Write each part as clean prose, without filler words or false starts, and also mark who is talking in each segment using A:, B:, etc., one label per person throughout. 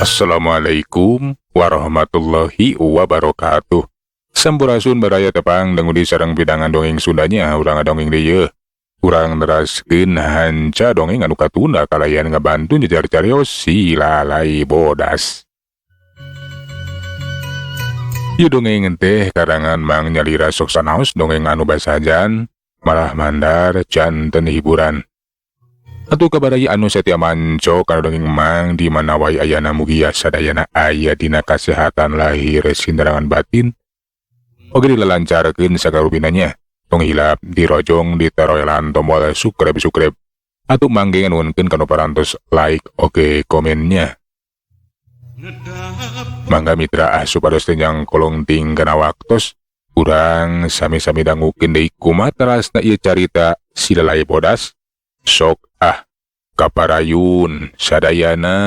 A: Assalamualaikum warahmatullahi wabarakatuh. Sampurasun, baraya tepang dangu di sareng pidangan dongeng Sundanya. Urang dongeng deui. Urang neraskeun hanca dongeng anu katunda kalayan ngabantu nyejar carios Si Lalai Bodas. Ieu dongeng teh karangan Mang Nyalira. Sok sanaos dongeng anu basajan malah mandar janten hiburan. Atuh ka baraya anu setia manco kana dongeng Mang di mana wae ayana, mugia sadayana aya dina kasehatan lahir sindarangan batin. Oge dilalancarkeun sagarupinanya. Tong hilap dirojong ditaroelan tombol subscribe subscribe. Atuh mangge nganuhunkeun kanu parantos like oge komennya. Mangga mitra ah, supados teu nyangkolongting kana waktos, urang sami-sami dangukeun deui kumaha terasna ieu carita Si Lalai Bodas. Sok ah, kaparayun sadayana.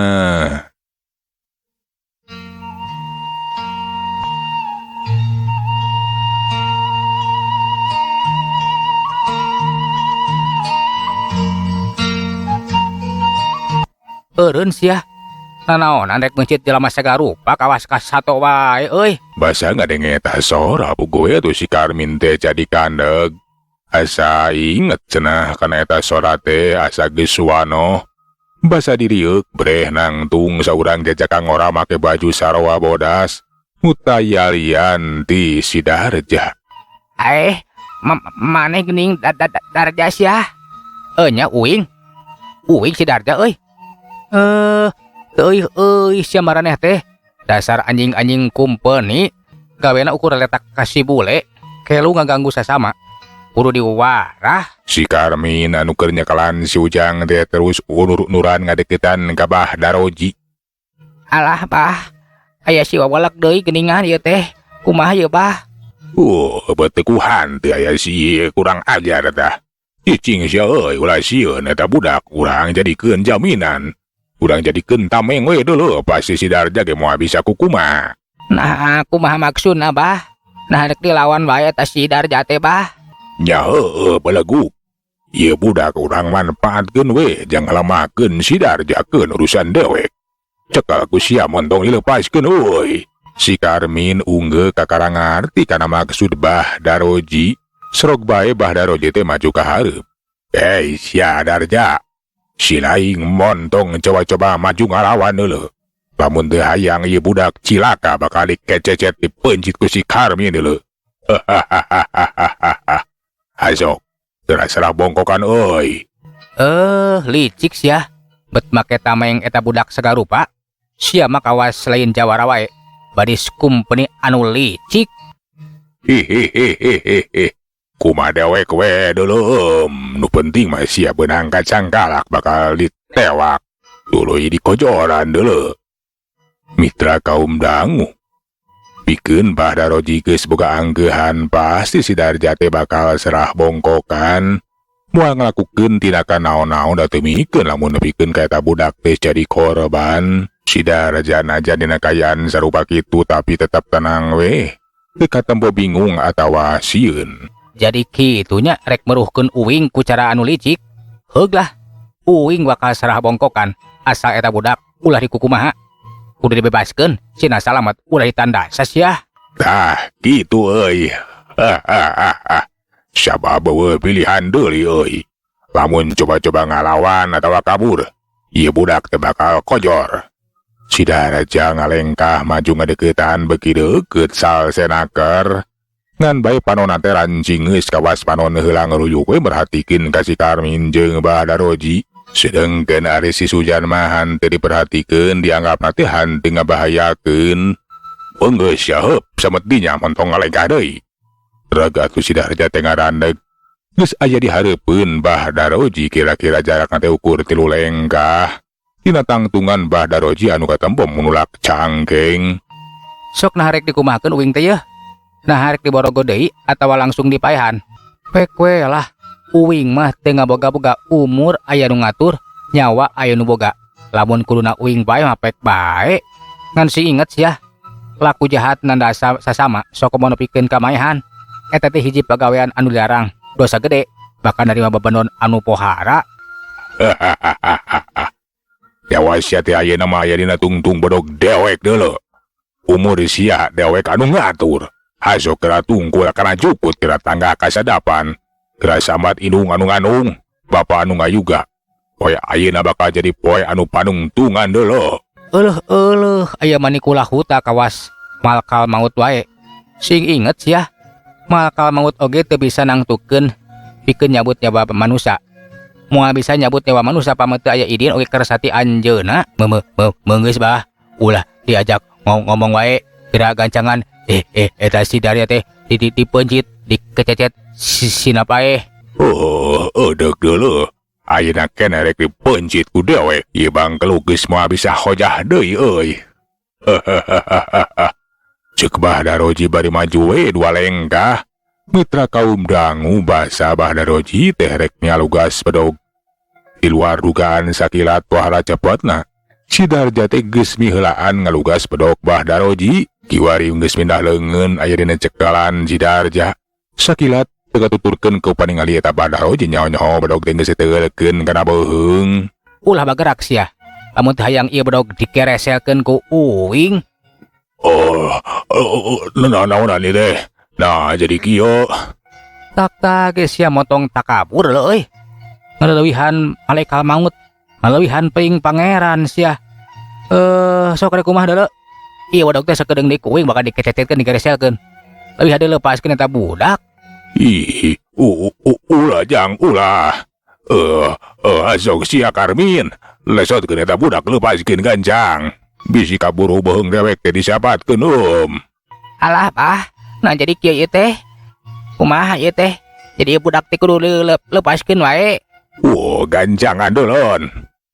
B: Eureun sia. Nanaonan rek meuncit jelema sagarupa kawas ka sato wae euy.
A: Basa ngadenge eta sora puguh tuh si Karmin teh jadi kandeg. Asa inget cenah kana eta sora teh, asa geus wanoh. Basa dirieuk breh nangtung saurang jajaka ngora make baju sarua bodas. Mutayalian ti Sidarja.
B: Eh, maneh geuning da, da, da, Darja sia. Eh nya uing. Uing si Darja euy. Eh, teuih euy sia maraneh teh. Dasar anjing-anjing kumpeni. Gawena ukur letak ka si bule. Kelu ngaganggu sasama. Kudu diwarah.
A: Si Karmin anu keur nyekalan si Ujang teh terus unur-unuran ngadeukeutan ka Bah Daroji.
B: Alah, Bah. Aya si wawalak deui geuningan ieu teh. Kumaha ieu, Bah?
A: Betekuhan teh aya si kurang ajar tah. Cicing sia euy, ulah sieun, eta budak urang jadikeun jaminan. Urang jadikeun tameng we dulu, pasti si Darja ge moal bisa kukumaha.
B: Nah, kumaha maksudna, Bah? Nah, rek dilawan wae eta si Darja teh, Bah.
A: Nya heueuh, beleguk. Ieu budak urang manfaatkeun we jang ngalamakeun si Darja keun urusan dewek. Cekal ku sia montong dilepaskeun euy. Si Karmin unggeu kakara ngarti kana maksud Bah Daroji. Serok bae Bah Daroji teh maju ka hareup. "Hei sia Darja. Si laing montong coba-coba maju ngalawan deuleu. Lamun teu hayang ieu budak cilaka bakal dikececet dipeuncit ku si Karmin deuleu. Hasok, serah bongkokan euy."
B: Eh, licik sia. Bet make tameng eta budak sagarupa. Sia mah kawas lain jawara wae. Badis kumpeni anu licik.
A: Hihihihihi. Kumaha dewek we dulu. Nu penting mah sia beunang kacangkalak bakal ditewak. Tuluy dikojoran dulu. Mitra kaum dangu. Pikeun Bah Daroji geus boga anggehan pasti si Darja teh bakal serah bongkokan. Moal ngalakukeun tindakan naon-naon da teu mikeun lamun nepikeun ka eta budak teh jadi korban. Si Darja najan dina kaayaan sarupa kitu tapi tetap tenang we. Teu katempo bingung atawa sieun.
B: Jadi kitunya rek meruhkeun uing ku cara anu licik. Heug lah. Uing bakal serah bongkokan asal eta budak ulah dikukumaha. Kudu dibebaskeun, sina salamet ulah ditanda sia.
A: Tah, gitu euy. Sabab euweuh pilihan deui euy. Lamun coba-coba ngalawan atawa kabur, ieu budak teh bakal kojor. Si Darja ngalengkah maju ngadeukeutan beuki deukeut sal senaker. Ngan bae panonna teh rancingeus kawas panon heula ngeruyuk we merhatikeun ka si Karmin jeung Bah Daroji. Sedengkeun ari si Sujan mah henteu diperhatikeun, dianggapna teh henteu ngabahayakeun. Enggeus sia heup samet dinya montong ngalengkah deui. Raga atuh si Darja teh ngarandeg. Geus aya di hareupeun Bah Daroji, kira-kira jarakna teh ukur 3 lengkah. Tina tangtungan Bah Daroji anu katempo munulak cangkeng.
B: Sok nah rek dikumahakeun uing teh yeuh. Nah rek diborogo deui atawa langsung dipaehan. Pek we lah. Uing mah teu ngaboga-boga, umur aya nu ngatur, nyawa aya nu boga. Lamun kuduna uing bae mah pek bae. Ngan si inget sia. Laku jahat nanda sasama sok komo nepikeun ka maehan. Eta teh hiji pagawean anu dilarang, dosa gede, bahkan narima bebenon anu pohara.
A: Nyawa sia teh ayeuna mah aya dina tungtung bedog dewek deuleu. Umur sia dewek anu ngatur. Haso kera tungkul kana jukut kera tangga kasadapan. Kera sambat indung anu nganung, bapa anu ngayuga. Poe ayeuna bakal jadi poe anu panungtungan deuleu.
B: Euleuh euleuh aya mani kulahuta kawas malkal maut wae. Sing inget sia, malkal maut oge teu bisa nangtukeun pikeun nyabut nyawa manusa. Moal bisa nyabut nyawa manusa pameh teu aya idin oge kersa ti anjeunna. Meunggeus bah, ulah diajak ngomong wae pira gancangan eta si Darja teh dipeuncit dikececet sina paeh.
A: Oh, eudek deuleu. Ayeuna keneh rek dipeuncit ku dewek. Ieu bangkeluk geus moal bisa hojah deui euy. Ceuk Bah Daroji bari maju we dua lengkah. Mitra kaum dangu basa Bah Daroji teh rek nyalugas bedog. Di luar dugaan sakilat pohara cepetna. Si Darja teh geus miheulaan ngalugas bedog Bah Daroji. Kiwari geus mindah leungeun aya dina cekalan si Darja. Sakilat teu katuturkeun ku paningali eta Bah Daroji nyaho-nyaho bedog teh geus diteulekeun kana beuheung.
B: Ulah bagerak sia. Lamun teu hayang ieu bedog dikereselkeun ku uing.
A: Oh, oh, oh, naonan ieu teh? Nah, jadi kieu.
B: Tak tak ge sia motong takabur leuh euy. Ngaleuwihan malaikat maut, ngaleuwihan peing pangeran sia. Sok rek kumaha deuleu? Ieu bedog teh sakedeung deui ku uing bakal dikececetkeun digereselkeun. Leuwih hade leupaskeun eta budak.
A: Ih, ulah jang ulah. Sok sia Karmin, lesotkeun eta budak lepaskeun gancang. Bisi kaburu beuheung dewek teh disapatkeun eum.
B: Alah bah, nah jadi kieu ieu teh. Kumaha ieu teh? Jadi ieu budak teh kudu lepaskeun wae.
A: Oh, gancang andelon.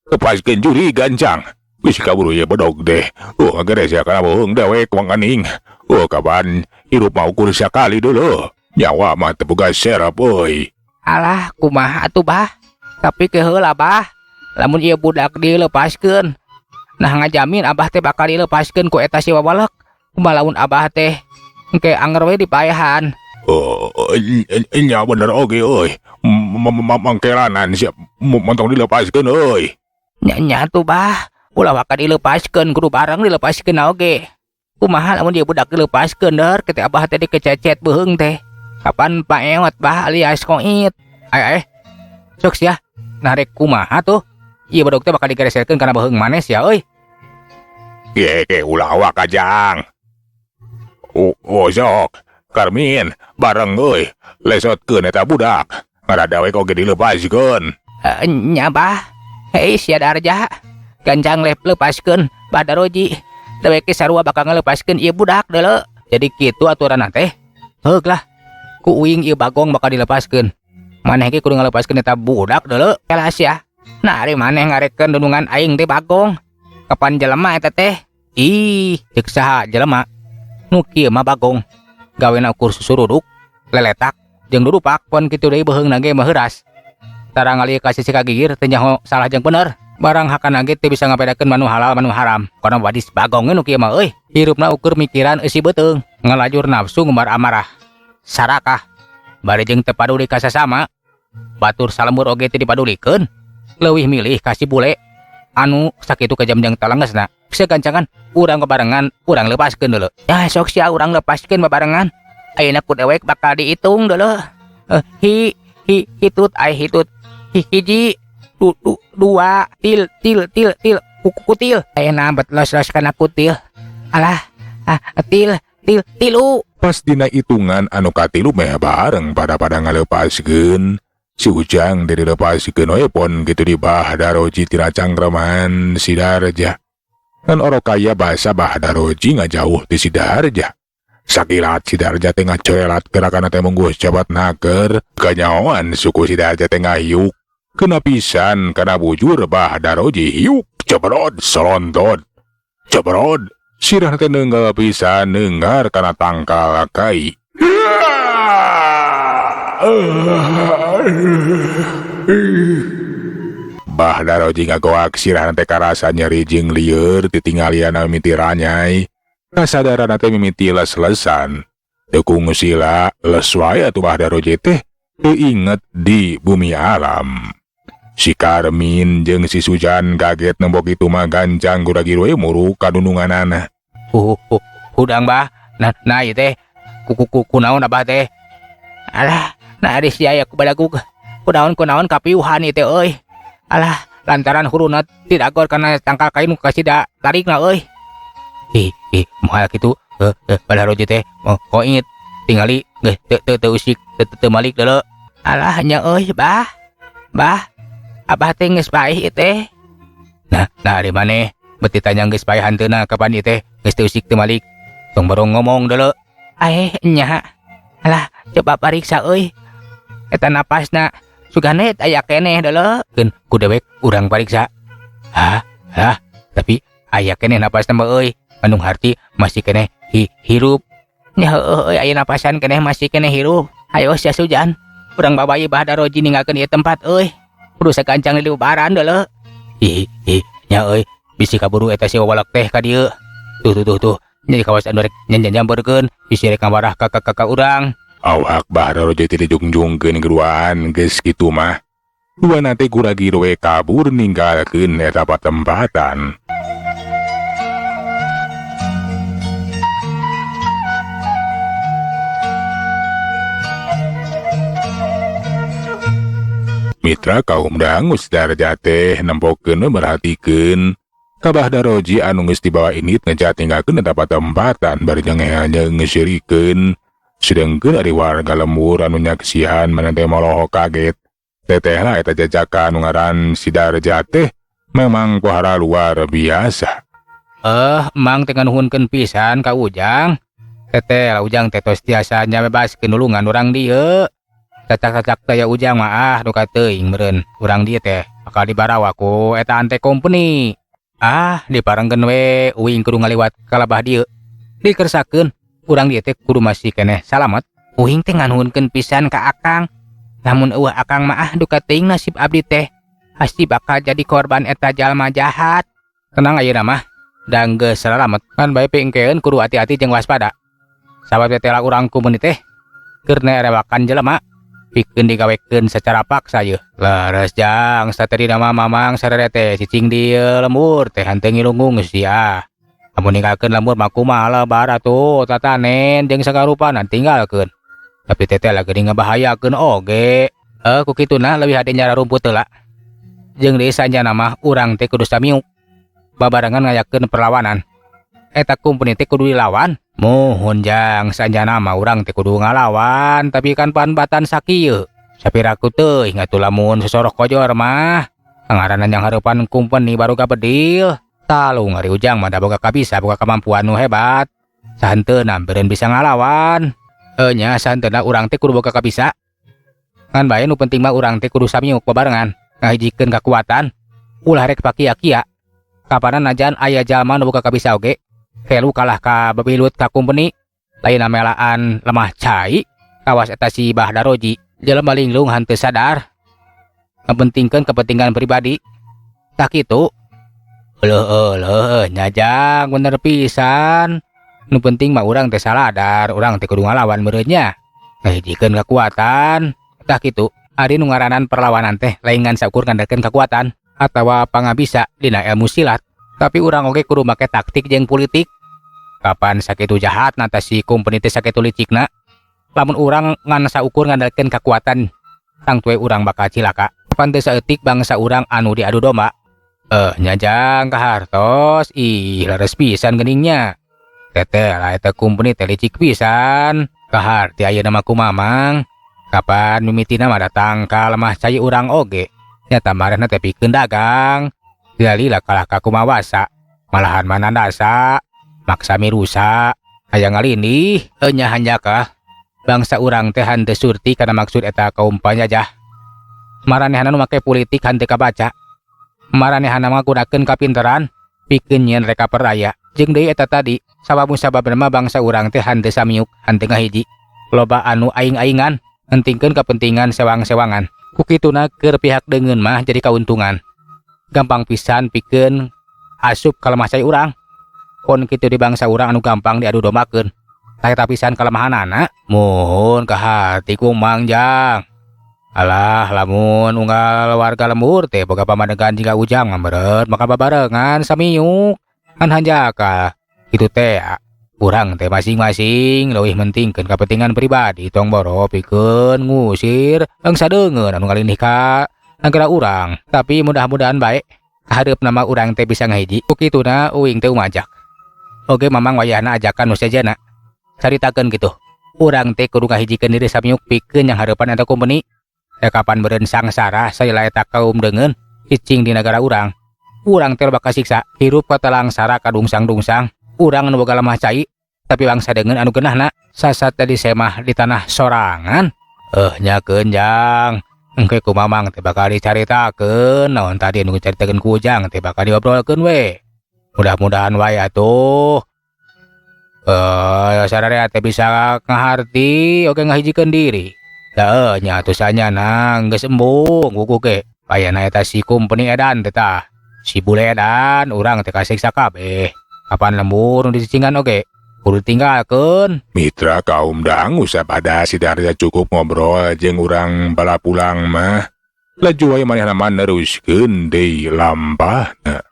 A: Lepaskeun juri gancang. Bisi kaburu ieu bedog teh. Oh, geres ya kana beuheung dewek wanganing. Oh, kapan hirup mah ukur sakali dulu. Nyawa mah teu boga serep euy.
B: Alah, kumaha atuh bah? Tapi ke heula bah. Lamun ieu budak dilepaskeun, nah ngajamin abah teh bakal dilepaskeun ku eta si wawalek. Kumaha lamun abah teh engke anger we dipaehan.
A: Oh, nya bener oge euy. Mangkelanan sia montong dilepaskeun euy.
B: Nya nya tuh bah, ulah waka dilepaskeun kudu bareng dilepaskeun oge. Kumaha lamun ieu budak dilepaskeun der kitu abah teh dikececet beuheung teh. Kapan paewat bah alias koit. Ay. Sok sia, narek kumaha tuh? Ieu bedog teh bakal digereselkeun kana beuheung manes ya euy.
A: Ge ge ulah waka jang. Oh, sok. Karmin, bareng euy. Lesotkeun eta budak. Ngarada we oge dilepaskeun.
B: Nya bah. Hei sia Darja. Gancang lepaskeun Bah Daroji. Dewek ge sarua bakal ngalepaskeun ieu budak deuleu. Jadi kitu aturanna teh. Heug lah. Ku uing ieu bagong bakal dilepaskeun. Maneh ge kudu ngalepaskeun eta budak deuleu. Kelas ya. Nah, ari maneh ngarekeun dunungan aing teh bagong. Kapan jelema eta teh? Ih, ceuk saha jelema? Nu kieu mah bagong. Gawena ukur susuruduk, leletak, jeung dudupak pon kitu deui beuheungna ge mah heuras. Tara ngalih ka sisi ka gigir teu nyaho salah jeung bener. Barang hakana ge teu bisa ngabedakeun manu halal manu haram. Kono wadis bagong nu kieu mah euy. Hirupna ukur mikiran eusi beuteung, ngalajur nafsu ngumbar amarah. Sarakah. Bari jeung teu paduli ka sasama. Batur salembur oge teu dipadulikeun. Leuwih milih ka si bule anu sakitu kejam jeung talengesna. Segancangan urang babarengan urang lepaskeun deuleu. Ya sok sia urang lepaskeun babarengan. Ayeuna ku dewek bakal diitung deuleu. Hi hi hitut ai hitut. Hi hiji du, du, dua til til til til kutil. Ayeuna bet los-los kana kutil. Alah, ah, til til tilu.
A: Pas dina hitungan anu katilu meh bareng pada-pada ngalepaskeun. Si Ujang teh dilepaskeun we pon kitu di Bah Daroji tina cangkreman si Darja. Ngan orok kaya basa Bah Daroji ngajauh ti si Darja. Sakilat si Darja teh ngacoelat gerakanna teh mungguh jabat naker. Kanyahoan suku si Darja teh ngahiuk. Kena pisan kana bujur Bah Daroji hiuk cebrod selontot. Cebrod sirah teh neunggal pisan neunggar kana tangkal kai. Bah Daroji ngagoak sirah teh karasa nyeri jeung lieur titinggalian mimiti ranyai. Kasadaran teh mimiti les-lesan. Teu kungusila les wae atuh Bah Daroji teh teu inget di bumi alam. Si Karmin jeung si Sujan kaget nempo kitu mah gancang guragir we muruk ka dununganana.
B: Hudang bah, nah nah ieu teh kunaon abah teh? Alah, nah ari sia aya ku balagug. Kunaon kunaon kapiuhan ieu teh euy. Alah, lantaran huruna tidagor kana tangkal kayu nu kasida tarikna euy. Ih, ih, moal kitu Bah Daroji teh koit tingali geus teu teu teu usik teu teu malik deuleu. Alah nya euy, bah. Bah, abah teh geus paeh ieu teh. Nah, nah ari maneh beuti tanya geus paeh hanteuna kapan ieu teh geus teu usik teu malik. Tong borong ngomong deuleu. Aeh nya. Alah, coba pariksa euy. Eta napasna sugane aya keneh deuleu. Keun ku dewek urang pariksa. Hah? Hah? Tapi aya keneh napasna mah euy. Ngandung harti masih keneh hirup. Nya heueuh euy aya napasan keneh masih keneh hirup. Hayo sia Sujan. Urang bawa ieu Bah Daroji ninggalkeun ieu tempat euy. Kudu sagancang dilubaran deuleu. Ih, ih, nya euy, bisi kaburu eta si wawalak teh ka dieu. Tuh tuh tuh tuh. Nya di kawasan rek nyamperkeun bisi rek ngawarah ka ka ka urang.
A: Awak Bah Daroji teh dijungjungkeun geruan geus kitu mah. Duana teh guragir we kabur ninggalkeun eta patempatan. Mitra kaum dangu Sidarja teh nempokeun we merhatikeun ka Bah Daroji anu geus dibawa init ngejat ninggalkeun eta patempatan bari nyengehan ngeusirikeun. Sedengkeun ari warga lembur anu nyaksihan mana teh molohok kaget. Tetehlah eta jajaka anu ngaran Sidarja teh memang pohara luar biasa.
B: Mang teh nganuhunkeun pisan ka Ujang. Teteh lah Ujang teh tos tiasa nyabebaskeun nulungan urang dieu. Cacak-cacak teh ya Ujang mah ah duka teuing meureun urang dieu teh bakal dibarawa ku eta ante company. Ah, diparengkeun we uing kudu ngaliwat ka labah dieu. Dikersakeun urang dieu teh kudu masih keneh salamet. Uing teh nganuhunkeun pisan ka Akang. Lamun eueuh Akang mah ah duka teuing nasib abdi teh. Pasti bakal jadi korban eta jalma jahat. Tenang ayeuna mah, da geus salamet. Ngan bae pingkeun kudu hati-hati jeung waspada. Sabab teteh lah urang kumeuni teh keur nerewakan jelema pikeun digawekeun secara paksa yeuh. Leres jang, satadina mah mamang sarere teh cicing di lembur teh henteu ngilungung sia. Lamun ninggalkeun lembur mah kumaha lebar atuh tatanen jeung sagarupana tinggalkeun. Tapi teteh lah geuning ngabahayakeun oge. Ku kituna leuwih hade nyara rumput heula. Jeung deui sanjana mah urang teh kudu samiuk. Babarengan ngayakeun perlawanan. Eta kumpeni teh kudu dilawan. Muhun jang sanjana mah urang teh kudu ngalawan, tapi kan panbatan sakieu. Sapiraku teuing atuh lamun sosorok kojor mah. Ngaranna yang hareupan kumpeni baru gabedil. Talung ari Ujang mah da boga kabisa boga kemampuan nu hebat. Sahenteuna beureun bisa ngalawan. Nya sahenteuna urang teh kudu boga kabisa. Ngan bae nu penting mah urang teh kudu samiuk babarengan ngahijikeun kakuatan. Ulah rek pakia-kia. Kapanan najan aya jalma nu boga kabisa oge. Kelu kalah ka babilut ka kumpeni, lain melaan lemah cai, kawas eta si Bah Daroji, jelema linglung henteu sadar. Ngapentingkeun kepentingan pribadi. Tah kitu. Euleuh euleuh nyajang bener pisan. Nu penting mah urang teh saladar, urang teh kudu ngalawan meureun nya. Ngahijikeun kekuatan. Tah kitu. Ari nu ngaranan perlawanan teh lain ngan saukur ngandalkeun kekuatan atawa pangabisa dina ilmu silat. Tapi urang oge kudu make taktik jeung politik. Kapan sakitu jahatna teh si kumpeni teh sakitu licikna. Lamun urang ngan saukur ngandalkeun kekuatan, tangtu we urang bakal cilaka. Kapan teu saeutik bangsa urang anu diadu domba. Nyajang kahartos, ih leres pisan geuningnya. Teteh lah eta kumpeni teh licik pisan. Kaharti ayeuna mah ku mamang. Kapan mimitina mah datang ka lemah cai urang oge. Nyata marehna teh pikeun dagang. Lila kalah ka kumawasa, malahan manandasa, maksa mirusa, hayang ngalindih, nya hanjakah. Bangsa urang teh henteu surti kana maksud eta kaum panjajah. Maranehna nu make politik henteu kabaca. Maranehna mah gunakeun kapinteran pikeun nyieun reka perdaya. Jeung deui eta tadi, sabab musababna mah bangsa urang teh henteu samiuk, henteu ngahiji. Loba anu aing-aingan, pentingkeun kepentingan sewang-sewangan. Ku kituna keur pihak deungeun mah jadi kauntungan. Gampang pisan pikeun asup ka lemah cai urang. Kon kitu di bangsa urang anu gampang diadu dombakeun. Tah eta pisan kalemahanana, muhun ka hati ku Mang Jang. Alah lamun unggal warga lembur teh boga pamadegan jiga Ujang mah meureun maka babarengan samiuk ngan hanjakal kitu teh urang teh masing-masing leuwih mentingkeun kapentingan pribadi tong boro pikeun ngusir bangsa deungeun anu ngalindih ka nagara urang. Tapi mudah-mudahan bae kahareupna mah urang teh bisa ngahiji. Ku kituna uing teh umajak. Oge mamang wayahna ajakan nu sejenna caritakeun kitu. Urang teh kudu ngahijikeun diri samiuk pikeun yang hareupan eta company. Da kapan beureun sangsara salila eta kaum deungeun cicing di nagara urang. Urang teh loba kasiksa, hirup katalangsara kadungsang-dungsang. Urang anu boga lemah cai, tapi bangsa deungeun anu geunahna sasat teh disemah di tanah sorangan. Nyakeun Jang. Engke ku mamang teh bakal dicaritakeun, naon tadi anu dicaritakeun ku Ujang teh bakal diobrolkeun we. Mudah-mudahan wae atuh. Sararea teh bisa ngaharti oge ngahijikeun diri. Da nya atuh sanyana geus embung buku ge. Ayana eta si kumpeni edan teh tah. Si bule edan urang teh kasiksa kabeh. Kapan lembur nu dicicingan oge kudu ditinggalkeun.
A: Mitra kaum dangu sapada si Darja cukup ngobrol jeung urang bala pulang mah. Laju wae manehna mah neruskeun deui lampahna.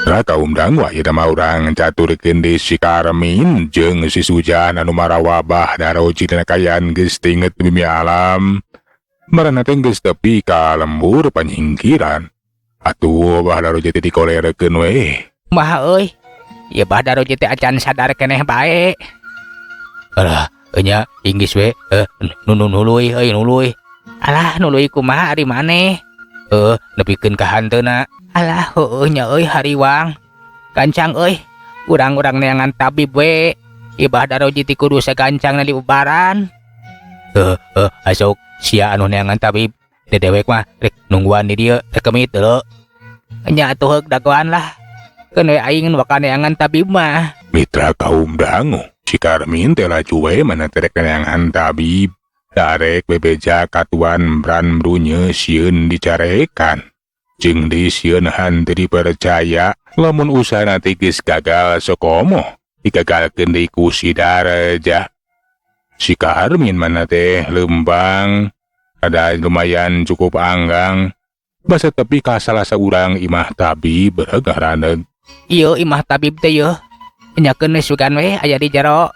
A: Mitra kaum dangu ayeuna mah urang caturkeun deui si Karmin jeung si Sujan anu marawa Bah Daroji dina kaayaan geus tinget bumi alam. Marana teh geus tepi ka lembur panyingkiran. Atuh Bah Daroji teh dikolerekeun we.
B: Mah euy, ieu Bah Daroji teh acan sadar keneh bae. Alah, nya inggis we, nuluy euy nuluy. Alah nuluy kumaha ari maneh? Nepikeun ka hanteuna. Alah heueuh nya euy hariwang. Gancang euy, urang-urang neangan tabib we. Ieu Bah Daroji ti kudu sagancangna diubaran. Asok sia anu neangan tabib. Dedewek mah rek nungguan di dieu rek kemit deuleu. Nya atuh heuk dagoan lah. Keun we aing nu bakal neangan tabib mah.
A: Mitra kaum dangu, si Karmin teh laju we mana teh rek neangan tabib. Darek bebeja katuan bran brunye sieun dicarekan. Jeung deui sieun hanteu dipercaya lamun usahana teh geus gagal sokomo digagalkeun deui ku si Darja. Si Karmin mana teh lembang ada lumayan cukup anggang basa tepi ka salah saurang imah tabib ngaraneg.
B: Ieu imah tabib teh yeuh nyakeun we sugan we aya di jero.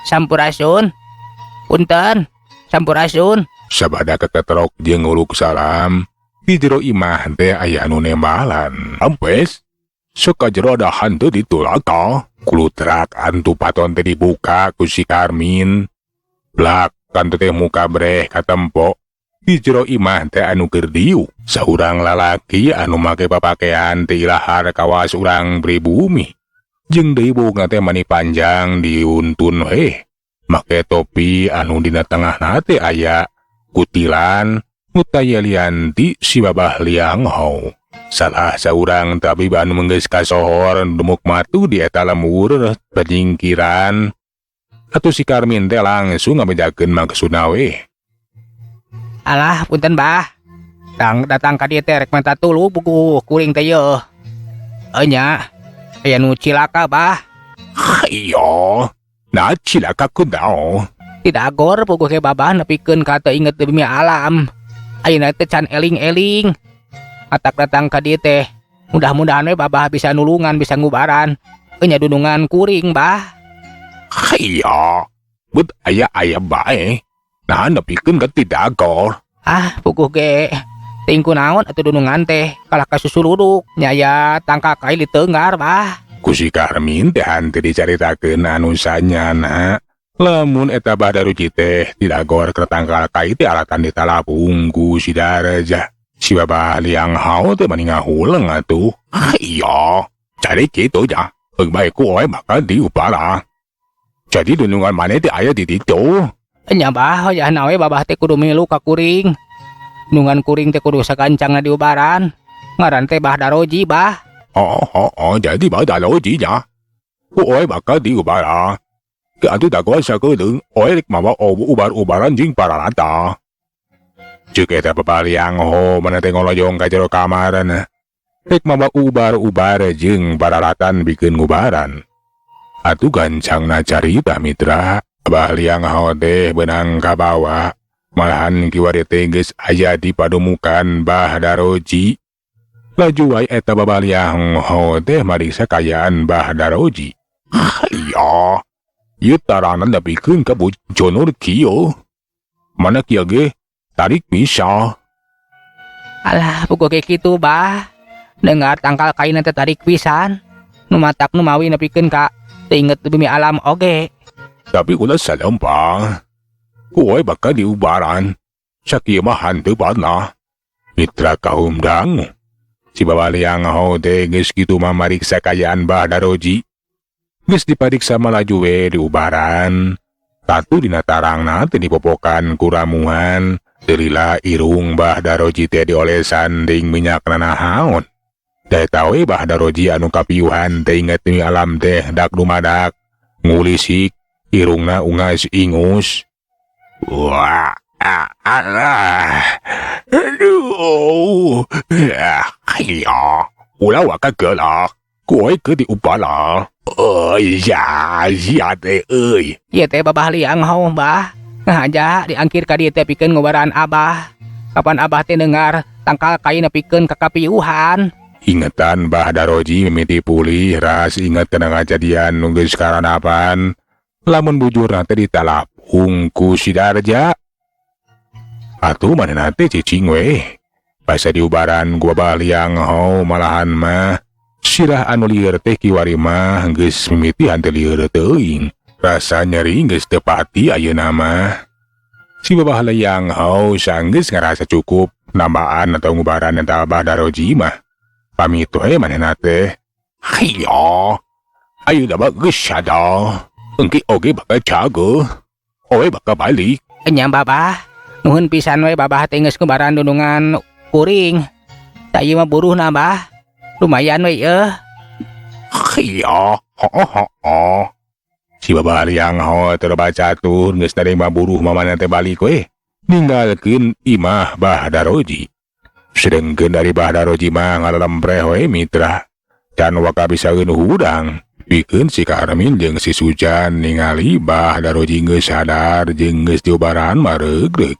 B: Sampurasun. Punten. Sampurasun.
A: Sabada keketrok jeung nguluk salam di jero imah teh aya anu nembalan. Ampes sok ka jero ada hantu ditulaka. Kulutrak antu paton teh dibuka ku si Karmin. Blak kantu teh muka breh katempo. Di jero imah teh anu keur diuk saurang lalaki anu make papakean teh ilahar kawas urang pribumi. Jeung deui buukna teh mani panjang diuntun heh. Make topi anu dina tengahna teh aya kutilan mutayelianti si Babah Liang Hou. Salah saurang tabib anu menggeus kasohor demuk matu di eta lembur panyingkiran. Atuh si Karmin teh langsung ngabejakeun maksudna we.
B: Alah punten Bah. Tang datang ka dieu teh rek minta tulung buku kuring teh yeuh. Nya aya nu cilaka Bah.
A: Iyo, nah cilaka kunaon?
B: Tidak agor puguh ke babah nepikeun ka teu inget demi alam. Ayeuna teh can eling-eling. Atak datang ka dieu teh. Mudah-mudahan we babah bisa nulungan, bisa ngubaran. Nya dunungan kuring Bah.
A: Iya, bet aya-aya bae. Nah nepikeun ka tidak agor.
B: Ah, puguh ge. Tingku naon atuh dunungan teh kalah ka susuluduk. Nyaya tangka kai ditenggar Bah.
A: Ku si Karmin teh hanteu dicaritakeun anu sanyana. Lamun eta Bah Daroji teh didagor ke tangkal kai teh alatan ditalapung ku si Darja. Si Babah Liang Hao teh mani ngahuleng atuh. Ah, iya, cari kitu ja. Heug bae ku oe bakal diupara. Jadi dunungan maneh teh aya di ditu.
B: Nya Bah, hoyahna we babah teh kudu milu ka kuring. Dunungan kuring teh kudu sagancangna diubaran. Ngaran teh Bah Daroji, Bah.
A: Oh, jadi Bah Daroji nya. Ku oe bakal diubara. Ke atuh dagoan sakedeung, oe rek mawa ubar-ubaran jeung paralata. Ceuk eta Babah Liang Ho mana teh ngolojong ka jero kamarna. Rek mawa ubar-ubar jeung paralatan bikeun ngubaran. Atuh gancangna carita mitra, Abah Liang Ho teh beunang kabawa. Malahan kiwari teh geus aya di padumukan Bah Daroji. Laju wae eta Babah Liang Ho teh mariksa kaayaan Bah Daroji. Iya, ieu tarangna nepikeun ka bujonor kieu. Mana kieu ge tarik bisa.
B: Alah, puguh ge kitu, Bah. Dengar tangkal kaina teh tarik pisan. Nu matak nu mawi nepikeun ka teu inget bumi alam oge.
A: Tapi ulah salempang. Kuwe bakal diubaran. Sakieu mah hanteu panah. Mitra kaum dangu. Si Babah Liang Ho teh geus kitu mah mariksa kaayaan Bah Daroji. Geus dipariksa mah laju we diubaran. Tatu dina tarangna teh dipopokan ku ramuan. Teu lila irung Bah Daroji teh diolesan deing minyak nanahaon. Da eta we Bah Daroji anu kapiuhan teh inget bumi alam teh dak dumadak. Ngulisik irungna ungas ingus. Wah, alah. Aduh. Iya, ulah waka gelak. Kowe ke diupala. Euy, ya, sia teh euy.
B: Ieu teh Babah Liang Ho, Bah. Ngahaja diangkir ka dieu teh pikeun ngubaran Abah. Kapan Abah teh dengar tangkal kai nepikeun ka kapiuhan.
A: Ingetan Bah Daroji mimiti pulih ras inget kana kajadian nu geus karanapan. Lamun bujurna teh ditalapung ku si Darja. Atuh manehna teh cicing we. Basa diubaran ku Babah Liang Ho malahan mah sirah anu lieur teh kiwari mah geus mimiti henteu lieur teuing. Rasa nyeri geus teu pati ayeuna mah. Si Babah Liang Ho sanggeus ngarasa cukup nambaan atau ngubaran eta Abah Daroji mah. Pamit we manehna teh. Hiyo. Ayeuna mah geus sada. Engke oge bakal cager. Owe bakal balik.
B: Enya Babah. Nuhun pisan we Babah teh geus ngubaran dundungan kuring. Da ieu mah buruhna, Bah. Lumayan we ieu.
A: Hiyo. Ho. Si Babah Liang Ho teu loba catur geus narima buruh mamana teh balik we. Ninggalkeun imah Bah Daroji. Sedengkeun dari Bah Daroji mah ngalalempreh we mitra. Can waka bisaeun hudang. Pikeun si Karmin jeung si Sujan ningali Bah Daroji geus sadar jeung geus diubaran mareugreug.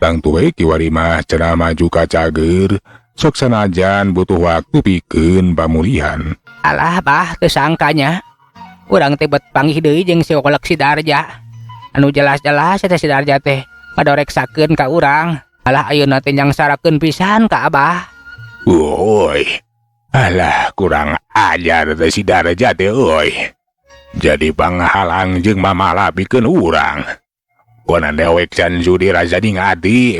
A: Tangtu we kiwari mah cenah maju ka cager. Sok sanajan butuh waktu pikeun pamulihan.
B: Alah Bah, teu sangkanya. Urang teh bet panggih deui jeung si kolek si Darja. Anu jelas-jelas eta si Darja teh ngadoreksakeun ka urang. Alah ayeuna teh nyangsarakeun pisan ka Abah.
A: Woi. Alah kurang ajar teh si Darja teh euy. Jadi panghalang jeung mamala pikeun urang. Konan dewek can sudi rasa ngati.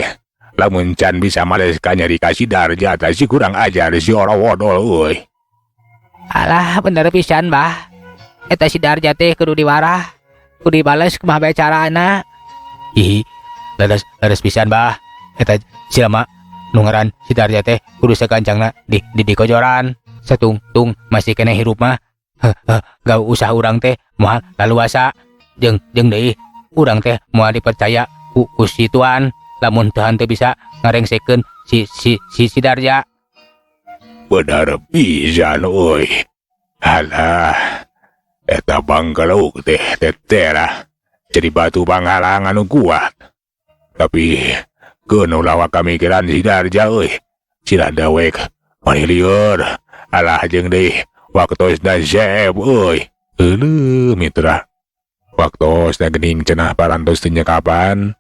A: Lamun can bisa males ka nyeri ka si Darja teh si kurang ajar si orowodol euy.
B: Alah bener pisan Bah. Eta si Darja teh kudu diwarah. Kudu dibales kumaha bae carana.
C: Hihi, leres leres pisan Bah. Eta jelema nu ngaran si Darja teh kudu sagancangna di dikojoran. Satungtung masih keneh hirup mah. Heh, gak usah urang teh moal laluasa. Jeung jeung deui urang teh moal dipercaya ku si tuan lamun teu henteu bisa ngarengsekeun si si si si Darja.
A: Bener pisan euy. Alah, eta bangkeluk teh tetera jadi batu panghalang anu kuat. Tapi keun ulah waka mikiran si Darja euy. Sirah dewek mani lieur. Alah jeung deui waktosna zeeb euy. Euleuh mitra. Waktosna geuning cenah parantos teu nyekapan.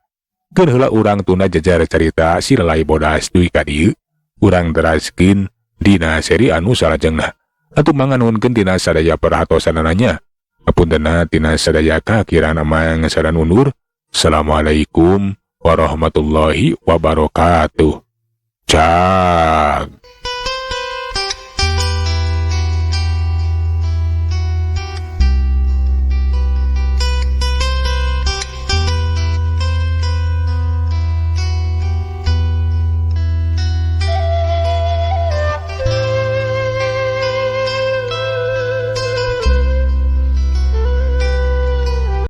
A: Keun heula urang tunda jejer carita si Lalai Bodas dugi ka dieu. Urang teraskeun dina seri anu salajengna. Atuh manganuhunkeun tina sadaya perhatosanana nya. Apuntenna tina sadaya kakirana mang saran undur. Assalamualaikum warahmatullahi wabarakatuh. Cag.